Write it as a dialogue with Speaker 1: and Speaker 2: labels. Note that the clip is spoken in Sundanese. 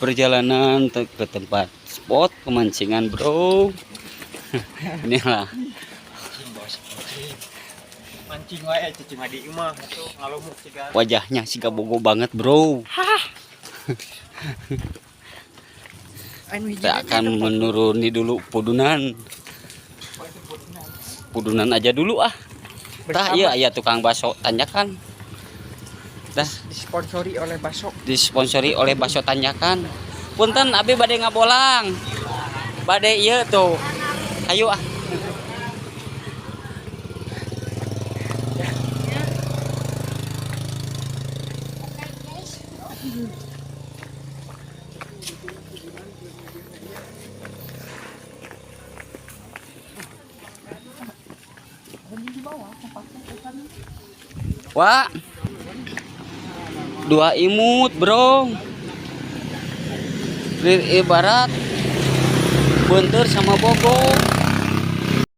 Speaker 1: Perjalanan ke tempat spot pemancingan, bro. Inilah.
Speaker 2: Mancing wae cicing adi mah atuh ngalumuk siga.
Speaker 1: Wajahnya siga bogo banget, bro.
Speaker 3: Anu hiji
Speaker 1: Kita akan menuruni dulu pudunan. Pudunan aja dulu ah. Tah, iya iya tukang bakso tanjakan. Dah.
Speaker 3: Disponsori oleh bakso.
Speaker 1: Disponsori oleh bakso tanjakan. Punten, abi bade ngabolang. Bade ieu tuh. Ayo ah. Wah, dua imut, bro. Ibarat bentur sama bogo.